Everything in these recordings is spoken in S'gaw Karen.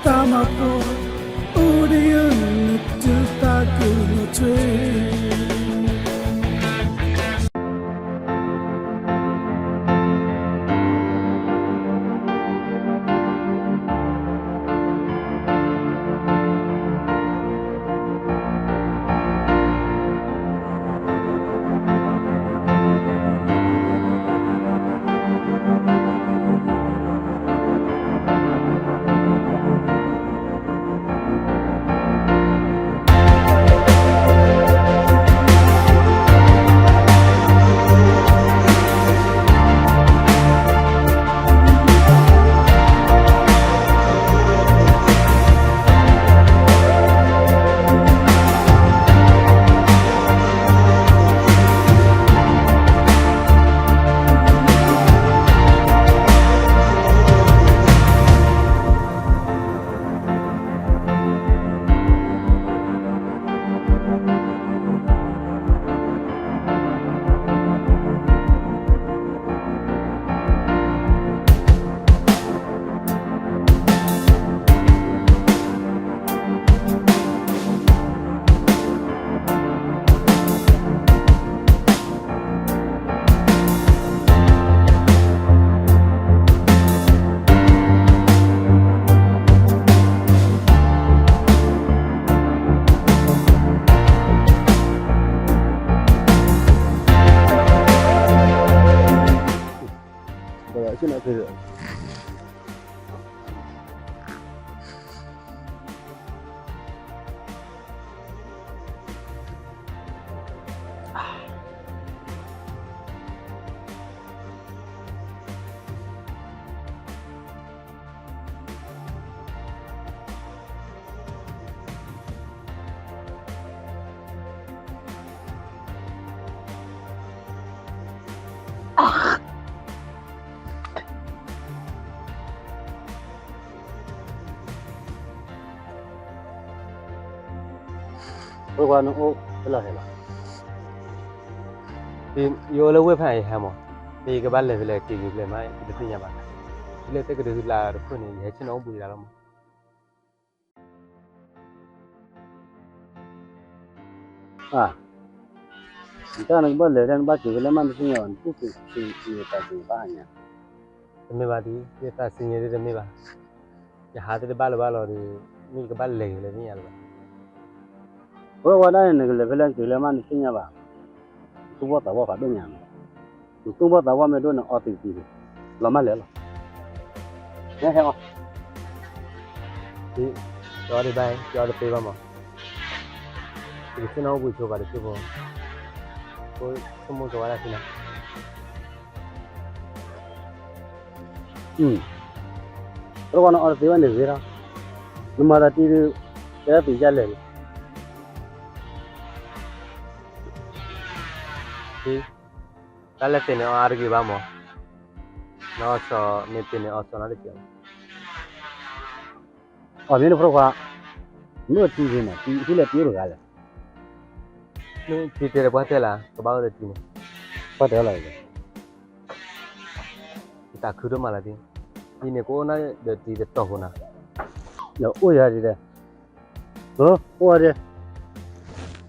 တၢ်မၤဖိ အိၣ်ဒံးယၤ နတုၤသးကညီၤထွဲ. ဖိခွါ နအိၣ်ဖဲလဲၣ်ဟဲလီၤ. ယအိၣ်လၢဝ့ၢ်ဖဲအံၤဟဲမး, မ့ၢ်ယကဘၣ်လဲၤဖဲလဲၣ်က့ၤက့ၤဖဲလဲၣ်မး ယတသ့ၣ်ညါဘၣ်. လၢတကဒုးလၢတခိၣ်န့ၣ် ယဟဲဆ့ၣ်နီၤအိၣ်ဘှံးဒၣ်လီၤမး. အါ, နတၢ်နကဘၣ်လဲၤတၢ် နဘၣ်က့ၤဖဲလဲၣ်မး နသ့ၣ်ညါဘၣ်, နသူၣ်က့ၤသးက့ၤဘၣ်အါညါ. တမ့ၢ်ဘၣ်ဒ်, ယသးစံးညါဒ်တမ့ၢ်ဘၣ်. ယဟးသ့ၣ်တဘၣ်လၢၤဘၣ်လီၤဒီး မ့ၢ်ယကဘၣ်လဲၤက့ၤဖဲလဲၣ်သ့ၣ်ညါလၢၤဘၣ်. ဖိခွါဒၣ်န့ၣ် နကလဲၤဖဲလဲၣ်က့ၤဖဲလဲၣ်မး နသ့ၣ်ညါဘၣ်. သူၣ်ဘီၣ်သးဘီၣ်ဖးဒိၣ်ညါန့ၣ်, နသူၣ်ဘီၣ်သးဘီၣ်မ့ၢ်ဒိၣ်န့ၣ် အီသံးသံးန့ၣ်, လီၤမၢ်လဲၤလီၤ. ဟဲဟဲအီၤ, ကၠီဒံးဘၣ်, ကၠီတသ့ဘၣ်မး, ယကဆ့ၣ်နီၤအိၣ်ဘှံးဆိပှၤတသ့ဖိ, ဆိကမိၣ်ကဝါဒၣ်သ့နီၤ. အၢ, တရၣ်ဝါ နအီတသ့ဘၣ်န့ၣ်ဂ့ၤထီၣ်, နမၤသးတံၢ်ဒုး, ကဲဒၣ်သံးဒ်လဲၣ်န့ၣ်. တၢ်လၢသ့ၣ်န့ၣ်အီအါတဂ့ၤဘၣ်မး, နအီစီၤမ့ၢ်သ့ၣ်န့ၣ်အီစီၤနီတစဲးလီၤ. အီၣ်မ့ၢ်တရၣ်ဝါ, မ့ၢ်အီတံၢ်ဂ့ၤမး, တံၢ်ဟံၣ်လဲၣ်တံၢ်အိၣ်တဂၤလဲၣ်. မ့ၢ်တံၢ်တဲဒီးပှၢ်တဲလၢ ကဘၣ်အိၣ်ဒီးတံၢ်န့ၣ်, ပှၢ်တဲလီၤ, ယသးခုဒိၣ်မးလၢတံၢ်, ယန့ၣ်ကအိၣ်နၤဒီးတံၢ်တတီၤဖိနၤ, ဒီးအိၣ်ယၤဒ်လဲၣ်, အိၣ်ဒ်,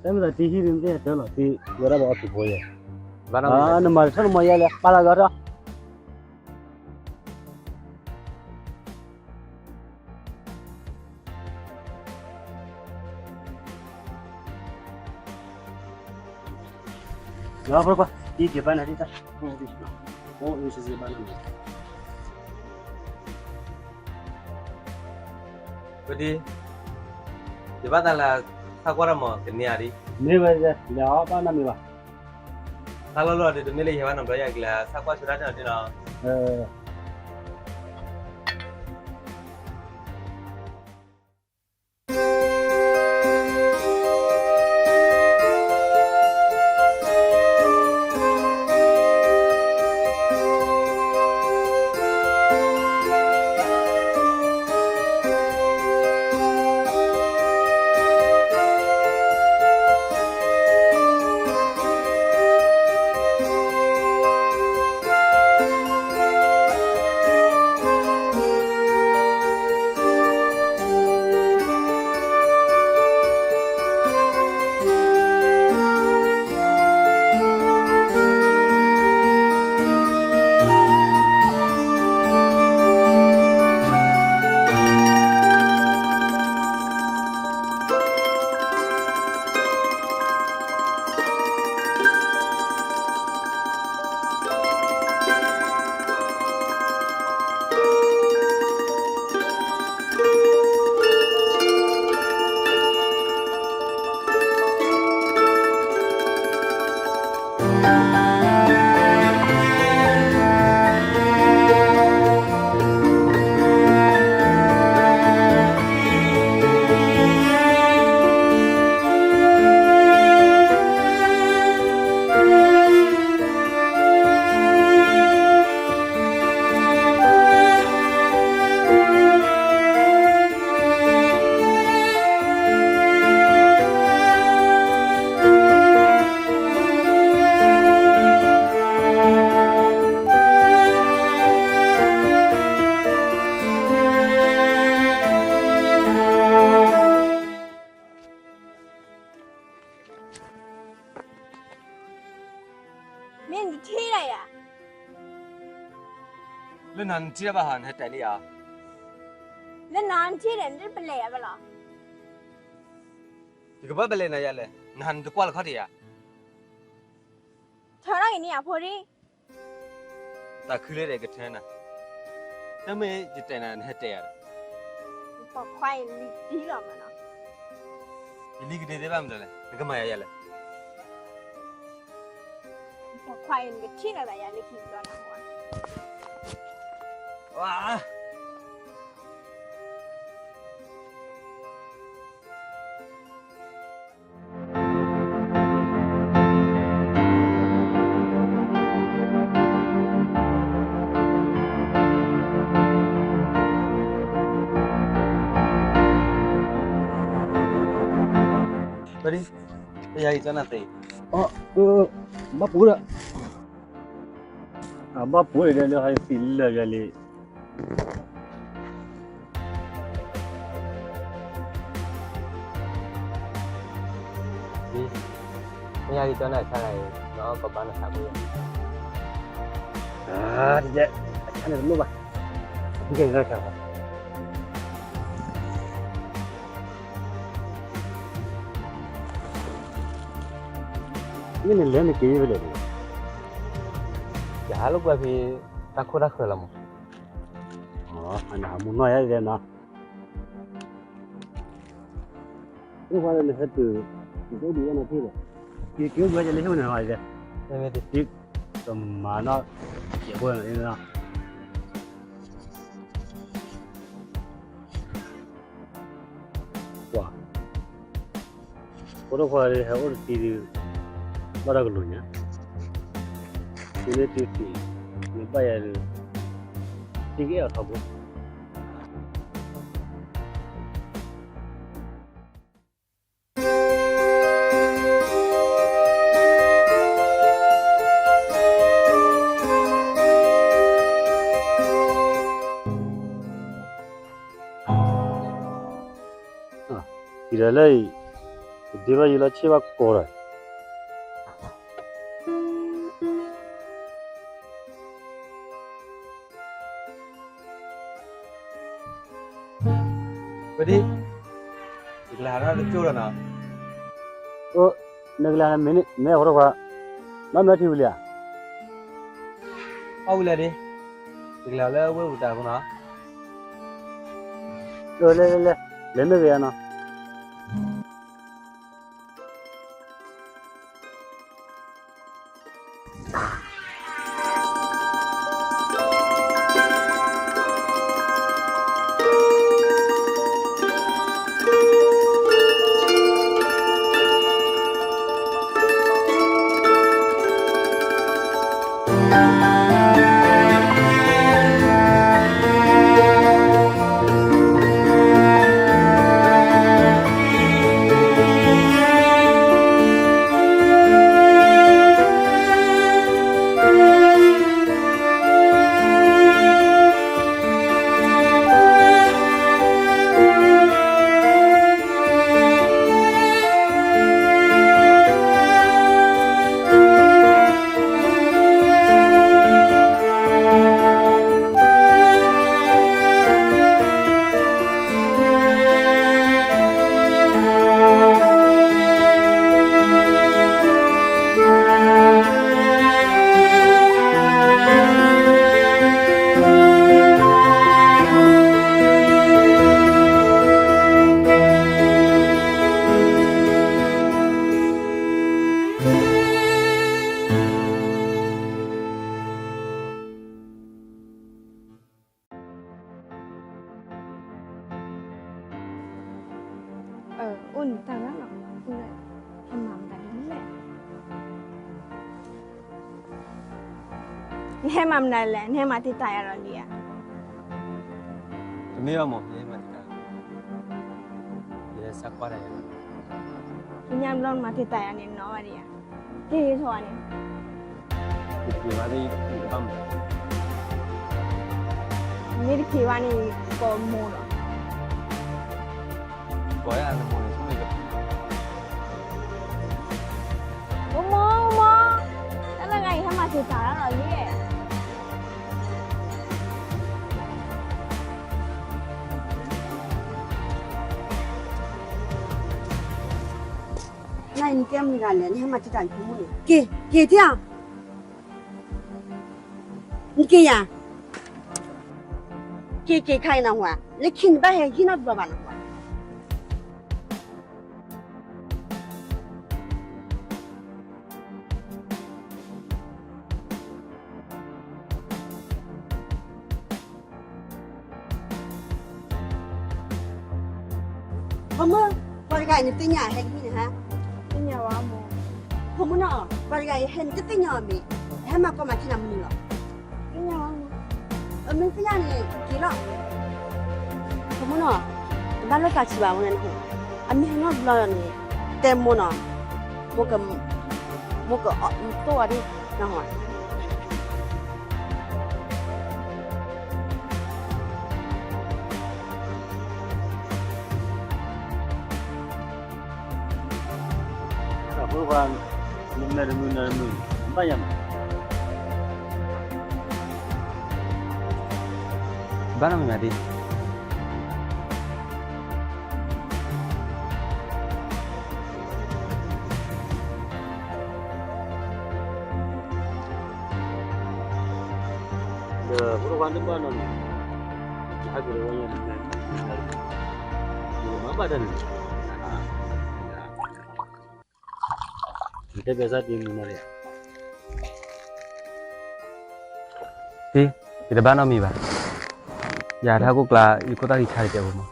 တၢ်မ့ၢ်သးတံၢ်ဟံၣ်ဒုး မ့ၢ်တဲလီၤတံၢ်, ဝဲဒၣ်ပှၤအီထံဖိယဲၢ်, နမၤတထၢၣ်နမီၤယဲၢ်လဲၣ်, ပာ်လီၤဂီၤထီၣ်. လီၤဖိခွါ, တံၢ်က့ၤပာ်နၤဒ်တၢ်, အိၣ်အံၤစ့စ့ဘၣ်နၤ, ဝဲဒ်, ယဘၣ်သးလၢ ဆါကွၢ်တၢ်မး ကန့ၢ်ဧါဒ်, မ့ၢ်ဝဲလဲၤအီၤဘၣ်နၤမ့ၢ်ဘၣ်, ဆါလီၤလီၤဒီး တမ့ၢ်လၢယဟဲဘၣ်နီတဘျီယၤကလဲၤဆါကွၢ်ဆိတၢ်န့ၣ်နီၤ. မ့ၢ်နတထံၣ်လၢၤယၤ, လၢနၤနထံၣ်တၢ်ဘၣ်ဟီ နဟဲတဲလံဧါ, လၢနၤနထံၣ်ဒီး နတပလဲၤယၤဘၣ်လီၤ. ယကဘၣ်ပလဲၤနၤယၤလဲၣ်, နဟးနတကွၢ်လၢခီၣ်ထံးယၤ, ထၢထီၣ်က့ၤန့ၢ်ယၤဖိဒံး. သးခုလၢဒီးကထၢနၤ, တမ့ၢ်ယတဲနၤ နဟဲတဲယၤဒီး, ပိာ်ခွါအံၤလံၤဒ်လီၤမးနီၤ, ယလံၤကဒ့သ့ဘၣ်မနုၤလဲၣ်, နကမၤယၤယၤလဲၣ်. ပိာ်ခွါအံၤ နကထံၣ်လိာ်သးယၤလၢခံဘျီနၤ, ဝါ ဘၣ်ဒံ, ပယၤအံၤကၠီနၤသ့, ဘၣ်ပူၤဒီး, ဘၣ်ပူၤန့ၣ်ဒီး ဟဲသံလၢာ်ယၤလံ. မ့ၢ်ယၤက့ၤကၠီနၤဆါဂၤအံၤ နီၢ်ကီၢ်ဘၣ်နဆါဖိယၤ, တကဲ, အဆါန့ၣ်တလိၣ်ဘၣ်, မ့ၢ်ကဲနဆါဂၤ, မ့ၢ်နလဲၤနက့ၤဖဲလဲၣ်, ယဟးလိာ်ကွဲဖဲ တၢ်ခိၣ်တၢ်ဃၢၤလီၤမး, အနမူနီၢ်ယၤဒ်လဲၣ်နီၤ. အိၣ်ဝဲလၢနဟဲတုၤ, ယကအိၣ်ဘှံးဝဲနၤထံၣ်ဒီး, ယကအိၣ်ဘှံးဝဲယလဲၤဟ့ၣ်ဝဲနၤဟီဒဲ, မ့ၢ်တသံ, ကမၤနီၣ်, ယဲၢ်ဘိနီၤ, ပှၤ, ဖိဒိၣ်ခွါဟဲအိၣ်တသံဒီး, ဘၣ်တၢ်ကလူၤညါ, သုမ့ၢ်တသံ, မ့ၢ်ဘၣ်ယၤဒီး, သံကအဲၣ်အီၤထီဘိ. အံၤဒီးလၢအံၤ, ပဒ့ဘၣ်ယံၤလီၤဆ့ၣ်ဘၣ်ကီးဒီး, ပဒ့, ယကလဲၤဟးထီၣ်တကၠိၢ်ဒီးနီၤ, အိ, နကလဲၤမ့ၢ်န့ၣ် မ့ၢ်အဖိဒိၣ်ခွါ, ဘၣ်မၢထံဝံၤလံဧါ, အီၣ်ဝံၤလံဒ့, ယကလဲၤလၢဝ့ၢ်ပူၤတၢ်အဃိနီၤ, လဲၤလဲၤလဲၤ, လဲၤမ့ၢ်ဂ့ၤဧါနီၤ. အိၣ်န့ၣ်တၢ်လၢလီၤ, ဟဲမၤမတၤဒ်လဲၣ်, နဟဲမၤမနုၤလဲၣ်, နဟဲမၤတံာ်တာ်ယၤဒီးလံဧါ, တမ့ၢ်ဘၣ်မး ယဟဲမၤတံာ်တာ်, ယဟဲစးကွၢ်တၢ်ယၤ, ညါဘျီနမၤတံာ်တာ်ယၤန့ၣ် နီၢ်ဝဲဒံးဧါ, က့ၤထီၣ်ဝဲန့ၣ် တက့ၤဘၣ်န့ၣ် ယကဘၣ်မၤ, မ့ၢ်တက့ၤဘၣ်န့ၣ် ယကိးမိၢ်လီၤ, ကိးယၤနမိၢ်န့ၣ် ဆိကမိၣ်, မိၢ်မိၢ်, တၢ်လၢဂၤအံၤ ဟဲမၤ တၢ်လီၤယဲၢ် နကဲမနုၤဂၤလဲၣ်, နဟဲမၤတံာ်တာ်ယဖိမုၣ်န့ၣ်, က့ၤ, က့ၤထံၣ်အီၤ, နက့ၤယၤ, က့ၤက့ၤခါအံၤနဟူဧါ, လၢခံနဘၣ်ဟဲဟံၣ်နီတဘျီဘၣ်နဟူဧါ. ဖိမုၣ်, ပှၤတဂၤအံၤနသ့ၣ်ညါဟဲကနံၣ်န့ၣ်ဟါ, သ့ၣ်ညါဝဲမး, ဖိမုၣ်နီၤ, ပှၤတဂၤအံၤဟဲနတသ့ၣ်ညါအီၤမ့ၢ်, ဟဲမၤကီမၤထံနၤမနုၤလီၤ. သ့ၣ်ညါဝဲမး, အမ့ၢ်သ့ၣ်ညါန့ၣ် က့ၤလီၤ. ဖိမုၣ်နီၤ, တဘၣ်လိၣ်သးဆံးဘၣ်ဝဲန့ၣ်, အမ့ၢ်ဟဲနီတဘျီန့ၣ်, တဲမိၢ်နီၤ, မိၢ်က, မိၢ်က, တိၢ်အီၤဒ်, နဟူဧါ. တၢ်ဖိခွါ, နမဲာ်တမုာ်နၢ်တမုာ်, ဘၣ်ယၤမး, ဘၣ်နီတမံၤမးဒ် ဒီးဖိခွါတဘၣ်နီတမံၤ, ဟဲက့ၤလၢဝဲညါ, မၤဘၣ်တၢ်န့ၣ်, နတဲပျဲစၢ်တံမုာ်နီၤလံဧါ. တံ, ယတဘၣ်နီတမံၤဘၣ်, ယၤတၢ်ဟးခိၣ်ကျါ ယခိၣ်သၣ်ဃံဆါတစဲးဖိမး.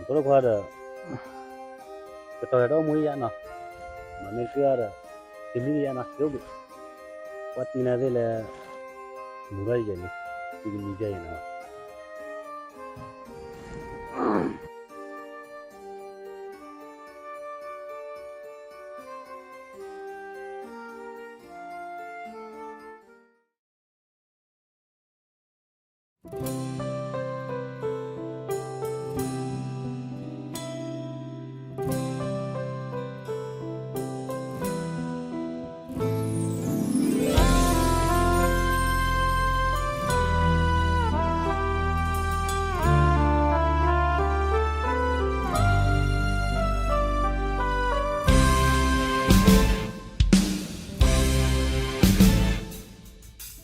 ဖိခွါဒီး, ကတီၤယၤတအိၣ်မူယါနီၤ, မၤမ့ၢ်ကၢဒီး, တမံယါနီၤ ယအိၣ်ဘှံး, ပှၤတံနၤသ့ၣ်လၢ, မူထီၣ်ယဲၢ်န့ၣ်, တံတမံယါယဲၢ်နီၤ.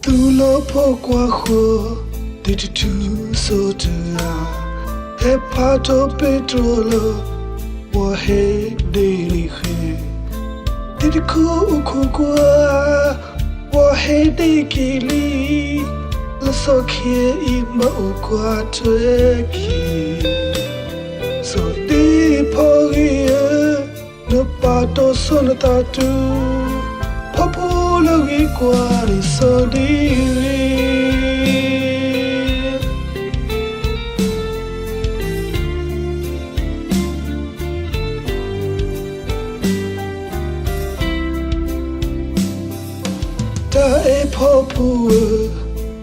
သူၣ်လီၤဖီကွၢ်ဃီ, ဒ့တထူစီၤတဂၤ, ဟဲဖးထီၣ်ပဲတြီလၢ, ပှၤဟဲဒ့န့ၣ်ဃဲ, ဒ့တခိၣ်အိၣ်ခိးကွၢ်, ပှၤဟဲဒ့က့ၤလံ, လၢစီၤခဲအံၤမၤအိၣ်ကွၢ်ထွဲက့ၤ, စီၤဒ့ဖီဂ့ၤဧၢ, နပာ်တီၢ်ဆိနသးတုၤ, ဖီဖိလၢဂ့ၤကွၢ်န့ၣ်စီၤဒ့ဂ့ၤ. တၢ်အဲၣ်ဖီဖိဧၢ,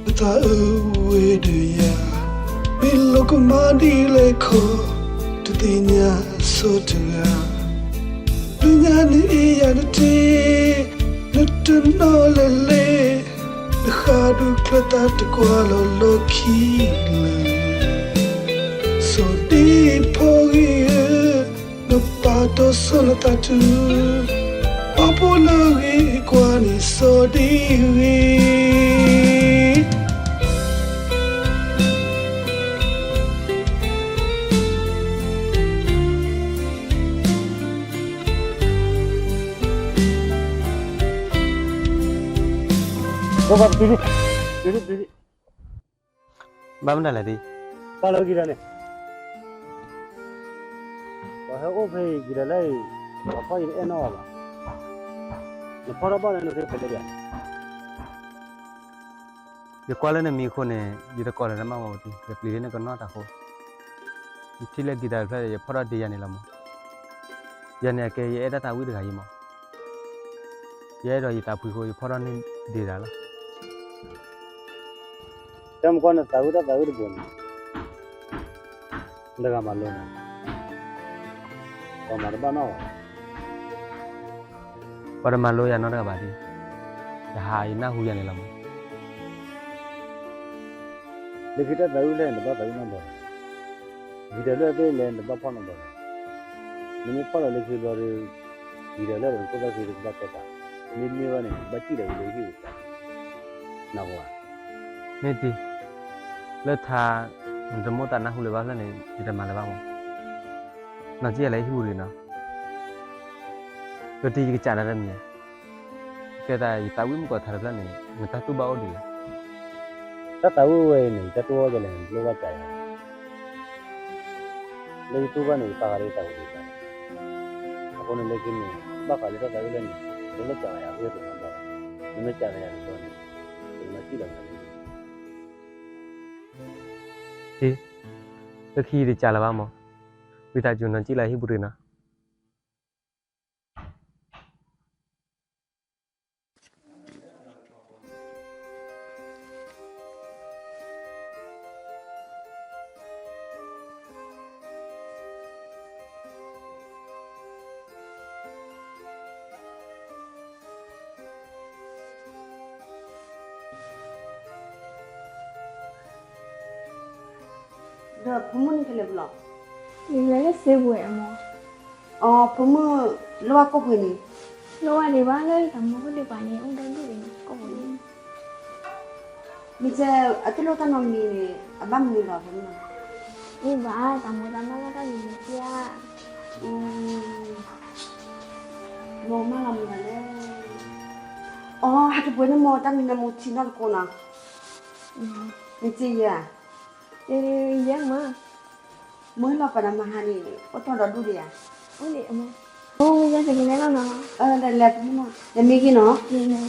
နသးအုးဝဲဒီးယၤ, မ့ၢ်လီၤကမၣ်ဒ်လဲၣ်ခီ, တသ့ၣ်ညါစီၤတဂၤ, လၢညါနအဲၣ်ယၤနတ့, နတနီၣ်လဲၣ်လဲၣ်, နဃၣ်ဒူၣ်ချၢသးတကွၢ်လီၤလီၢ်ခံလၢာ်, စီၤဒ့ဖီဂ့ၤဧၢ, နပာ်တီၢ်ဆိနသးတုၤ, ဖီဖိလၢဂ့ၤကွၢ်န့ၣ်စီၤဒ့ဂ့ၤ. ဘၣ်မနုၤလဲၣ်ဒ်, ပှၤလၢဂ့ၤဒၣ်န့ၣ်, ပှၤဟဲအိၣ်ဖဲအံၤဂ့ၤဒၣ်လၢအံၤ, ပှၤဖီၣ်အံၤတအဲၣ်နီၣ်ဘၣ်, နဖီၣ်ထီၣ်ဘၣ်လၢနသ့ဖဲလဲၣ်ယၤ. ယကွၢ်လၢနမံၤအဃိန့ၣ် ယတကိးလၢၤတမၣ်ဝဲတံၢ်, ယပျံၤလၢနကနီၢ်တၢ်အဃိ, ယထံၣ်လၢဂ့ၤတၢ်တဖျၢၣ် ယဖီၣ်ထီၣ်ဒ့ယၤန့ၣ်လီၤမး. ယၤန့ၣ်အကဲယအဲၣ်တၢ်သးဝံၣ်တဂၤအံၤမး, ယအဲၣ်ဒိးယသးဖှံအဃိ ယဖီၣ်ထီၣ်န့ၢ်ဒ့တၢ်လီၤ. တဲမ့ၢ်ကွၢ်နသးဝံၣ်တၢ်သးဝံၣ်တဘိန့ၣ်, နတဂၤမၤလိန့ၣ်, ပှၤမၤတဘၣ်နီၣ်ဘၣ်. ပှၤတမၤလိယၤနီတဂၤဘၣ်ဒံး, ယဟးယနၢ်ဟူယၤန့ၣ်လီၤမး. လၢခံတၢ်သးဝံၣ်လၢန့ၣ် တဘၣ်သးဝံၣ်နီတဘျီ, ဂံၢ်တၢ်လၢအသ့ၣ်လဲၣ် နတဘၣ်ဖီၣ်နီတဘျီ, နမ့ၢ်ဖီၣ်လီၤလၢခံဘျီဒီး ဂံၢ်တၢ်လၢနခိၣ်သၣ်ခံဒီးကဘၣ်ကဲပာ်, မ့မ့ၢ်ဘၣ်န့ၣ် နဘၣ်စံၣ်လီၤဝံၤလၢဟံၣ်ပူၤ, နၢ်ဟူဧါ. မ့ၢ်တံၢ်, လၢထါ နတမိၣ်သးနၢ်ဟူလၢၤဘၣ်ဖျၢၣ်န့ၣ် ယတမၤလၢၤဘၣ်မး, နီၢ်ကံၣ်ယၤလၢဟံၣ်ပူၤတဂ့ၤနီၤ. ဒီးတံၢ်ယကစးနၤတမံၤဧါ, ကဲသးယသးဝံၣ်မုၢ်ကီးထါတဖျၢၣ်န့ၣ် နတၢ်တူၢ်ဘၣ်အိၣ်ဒ်လဲၣ်. တၢ်သးဝံၣ်ဝဲအံၤန့ၣ် ယတၢ်တူၢ်ဘၣ်ဒ်လဲၣ်န့ၣ် လိၣ်ဘၣ်ကးယၤ, လၢယတူၢ်ဘၣ်န့ၣ် ယပာ်ဃာ်လၢယသးပူၤဒ်လဲၣ်. အဃိန့ၣ်လၢခံန့ၣ် ဘၣ်ဃးလၢတၢ်သးဝံၣ်လၢန့ၣ် တလိၣ်ကးယၤအဂ့ၢ်ပှၤနီတဘျီဘၣ်, နမ့ၢ်ကးယၤတဘျီန့ၣ် ယကမၤစံၣ်လီၤနၤလၢ တံၢ်, လၢခံယတကးလၢၤဘၣ်မး, ဝံသးစူၤနီၢ်ကံၣ်လၢဟံၣ်ပူၤတဂ့ၤနီၤ. ဒီးဖိမုၣ်န့ၣ်ဖဲလဲၣ်ပူၤလီၤ, လဲၤလၢစ့ပူၤဝဲအမၢ်. အိ ဖိမုၣ်, လိၣ်ဘၣ်ကိၣ်ပှ့ၤန့ၣ်, လိၣ်ဘၣ်ဒံးဘၣ်လၢတၢ်မူခိၣ်ဒံးပှၤန့ၣ် အိၣ်ဒီဒူၣ်ဒံးန့ၣ် ကိၣ်ပှ့ၤန့ၣ်. မ့ၢ်စ့ၢ်အတလိၣ်တၢ်နီတမံၤန့ၣ် အဘၣ်မနုၤလီၤဖိမုၣ်. မ့ၢ်ဘၣ် တၢ်မူတၢ်မၢ်လီၤတၢ်မံၤမ့ၢ်စ့ၢ်ဧါ. မိၢ်မၢလီၤမုၢ်ဂၤလဲၣ်. အိ ဟဲက့ၤပှ့ၤန့ၢ်မိၢ်တၢ်မံၤနၢမူထံနီၢ်တကိးနီၤ. မ့ၢ်စ့ၢ်ယဲဧါ. ယဲမး. မိၢ်ဟ့ၣ်လီၤပှၤဒီးမဟါန့ၣ် အိၣ်တီၢ်ဒီဒူၣ်ဒံးဧါ. အိၣ်ဒံးအမၢ်. အိ ယဲတကလဲၤလီၤနီၤ. လဲၤလဲၤဖိမုၣ်, လဲၤမံဂ့ၤနီၤ. အိ န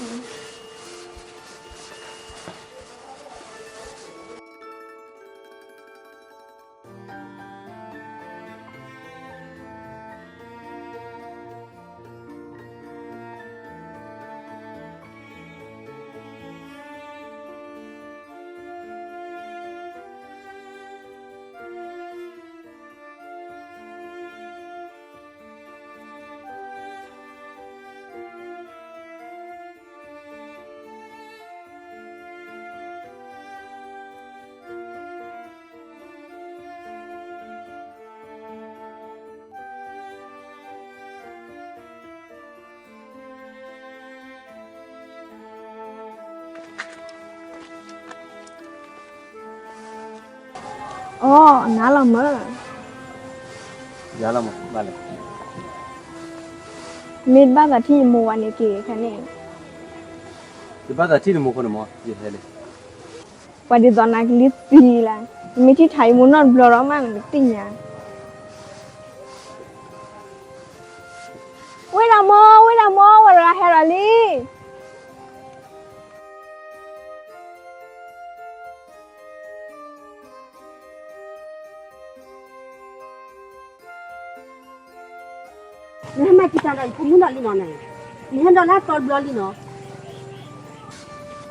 ၤလီၤမၢ်. ယၤလီၤမၢ်, ဘၣ်လဲၣ်. မ့ၢ်တဘၣ်သးထံၣ်ယမိၢ်ဝဲန့ၣ်က့ၤခဲန့ၣ်. ယဘၣ်သးထံၣ်နမိၢ်အဃိန့ၣ်မၢ် ယဟဲလံ. ပှၤဒ်သိးနၤကလံၤသံလၢ်, နမ့ၢ်ထံၣ်ထးယမိၢ်နီတဘျီဒီးမး နကသ့ၣ်ညါ. ဝ့ၢ်ဒီးမိၢ်, ဝ့ၢ်ဒီးမိၢ်, ဝဲတဂၤဟဲဒီးလံ. နဟဲမၤတံာ်တာ်ဒီးယဖိမုၣ်ဒီးလံနီၤ, နဟဲဒီးလၢအသီတဘျီလံနီၤ.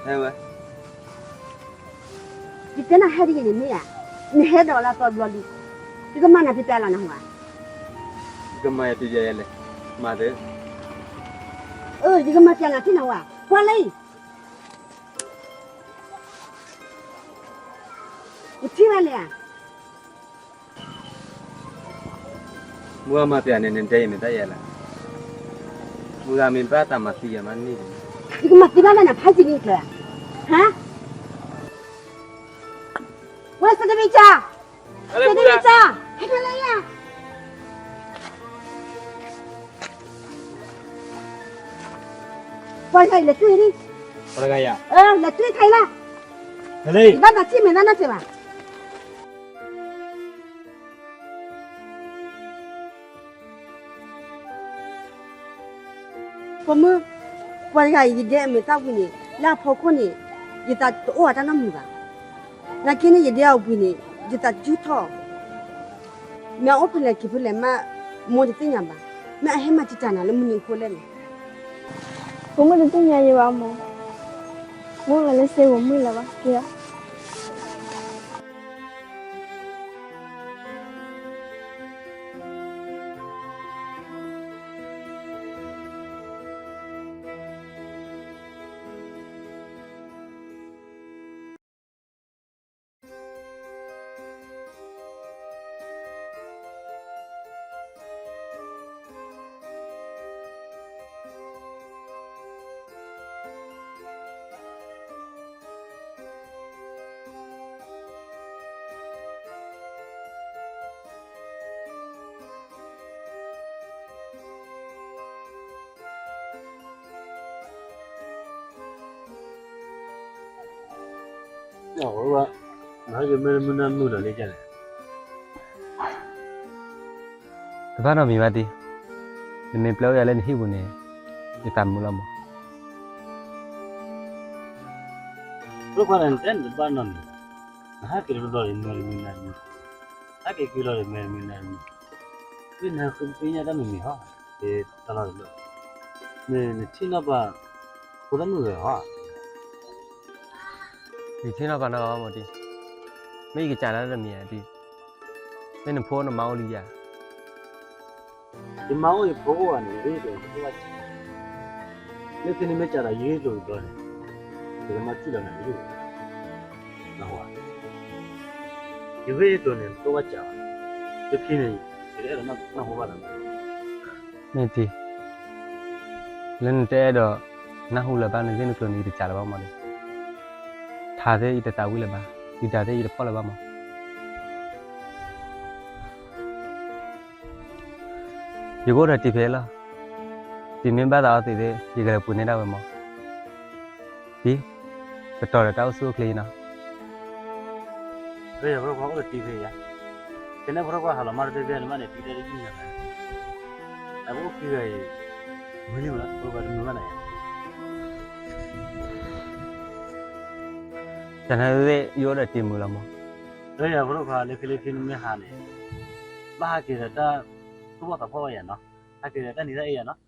ဟဲဝဲ. ယတဲနၤဟဲတဂ့ၤန့ၣ်မ့ၢ်ဧါ, နဟဲဒီးလၢအသီတဘျီလံ, ယကမၤနၤပျဲပျဲလီၤနဟါ. ယကမၤယၤပျဲပျဲယဲလဲၣ်, မၤသ့. အၢ ယကမၤပျဲနၤသ့နၤဝဲ, ကွၢ်လၢ နထံၣ်ဝဲလဲၣ်ဧါ. မုၢ်ဂၤမၤပျဲန့ၣ် နတဲယၤမ့ၢ်တၢ်ယဲလဲၣ်. မုၢ်ဂၤမ့ၢ်ဘၣ်တၢ်မၤသံယၤမးန့ၣ်, ယကမၤသံဘၣ်လၢနဖးယံၤန့ၣ်ကျၢၤ, ဟါ. ဝဲစတမံၤကၢ်, စတမံၤကၢ်, ဟဲဖဲလဲၣ်ယၤ. ပှၤတဂၤအံၤလဲၤတွံၢ်လံ, ပှၤတဂၤအံၤ, လဲၤတွံၢ်ခါအံၤလီၤ. ယဘၣ်သးထံၣ်မဲာ်တၢ်နီတစဲးဘၣ်. ဖိမုၣ်, ပှၤတဂၤအံၤ ယဒဲအမဲာ်သၣ်ဝံၤန့ၣ် လၢအဖီခိၣ်န့ၣ် ယသးတအိၣ်အတၢ်နီတမံၤဘၣ်. နာ်က့န့ၣ် ယဒဲအဝံၤန့ၣ် ယသးစူၢ်ထီၣ်, မ့ၢ်အအိၣ်ဖဲလဲၣ်က့ၤဖဲလဲၣ်မး မိၢ်တသ့ၣ်ညါဘၣ်. မ့ၢ်အဟဲမၤတံာ်တာ်နၤလၢမနုၤအဃိလဲၣ်န့ၣ်. ဖိမုၣ်တသ့ၣ်ညါယၤဘၣ်မိၢ်, မိၢ်လီၤလၢစ့ပူၤမုၢ်လၢၤဘၣ် ကဲလီၤ. အဝဲ, နဟဲက့ၤမ့ၢ်မုၢ်နၤမုၢ်လီၤလံကလဲၣ်. တဘၣ်နီတမံၤဘၣ်တံၤ, နမ့ၢ်ပျဲအိၣ်ယၤလၢနဟံၣ်ပူၤန့ၣ်, ယသးမုာ်လီၤမး. ဖိခွါန့ၣ် နတဲနတဘၣ်နီတမံၤ, နဟဲက့ၤတဘျီဒီးမ့ၢ်တမုၢ်နၤတမံၤ, ဟဲက့ၤခံဘျီဒီးမ့ၢ်တမုၢ်နၤတမံၤ, မ့ၢ်နဃုသ့ၣ်ညါတၢ်မံၤမံၤဟီ, တၢ်လီၢ်တဘျီ, မ့ၢ်နထံၣ်နီၢ်ပၤ, ဖိတၢ်မုၣ်ဂဲၤဟီ. ယထံၣ်နီၢ်ပၤနီၢ်ဂၤမးတံၤ, မ့ၢ်ယကစးလၢတမံၤဧါတံၤ, မ့ၢ်နဖိနမါအိၣ်လံယၤ. ယမါအိၣ်ယဖိအိၣ်ဧါန့ၣ် ယဂ့ၢ်ယကျိၤန့ၣ် တဘၣ်စး, လ�humanမ့ၢ်စးဒီးယဂ့ၢ်ယကျိၤတဘျီန့ၣ်, ယကမၤထံၣ်လီၤနၤယဂ့ၢ်, နၢ်ဟူဧါ. ယဂ့ၢ်ယကျိၤန့ၣ် တဘၣ်စးဘၣ်, လၢခံန့ၣ်, ယတအဲၣ်ဒိးနၢ်ဟူဘၣ်ဒီး, မ့ၢ်တံၤ, လၢနတအဲၣ်ဒိးနၢ်ဟူလၢၤဘၣ် နဂ့ၢ်နကျိၤန့ၣ် ယတစးလၢၤဘၣ်မးတံၤ, ထးသ့ၣ်ယတသးဝံၣ်လၢၤဘၣ်, ဒုၣ်ဒါသ့ၣ်ယတဖီၣ်လၢၤဘၣ်မး. ယကအိၣ်ဒီးတံၤဖဲအံၤလီၤ. တံၤမ့ၢ်ဘၣ်သးအီၤသ့ၣ်သ့ၣ် ယကလဲၤပှ့ၤန့ၢ်ဒၣ်ဝဲမး. တံၤ, ကတီၤဒီးတၢ်အိၣ်ဆူၣ်အိၣ်ချ့အံၤနီၤ. ဖဲယဖိခွါအိၣ်ဒီးတံၤဖဲအံၤဧါ, ခဲန့ၣ်ဖိခွါဟးလီၤမးတသ့ဖဲန့ၣ် မးန့ၣ်တံၤတၢ်တယုၢ်ညါဖဲ, အပအိၣ်ခံဂၤအံၤ, မုၢ်လံမး ဖိခွါတမုာ်ဘၣ်န့ၣ် တၢ်န့ၣ်သ့ၣ် ယအိၣ်ဒီးတံၤမုာ်လီၤမး. လၢယဖိခွါလၢခံလၢခံနမ့ၢ်ဟးန့ၣ်, ဘၣ်ဟးက့ၤဒီးတၢ်သူၣ်ဖှီၣ်သးဖှီၣ်ဘၣ်ယၤနီၤ, ဟးက့ၤဒီးတၢ်နံၤတၢ်အ့ယၤနီၤ.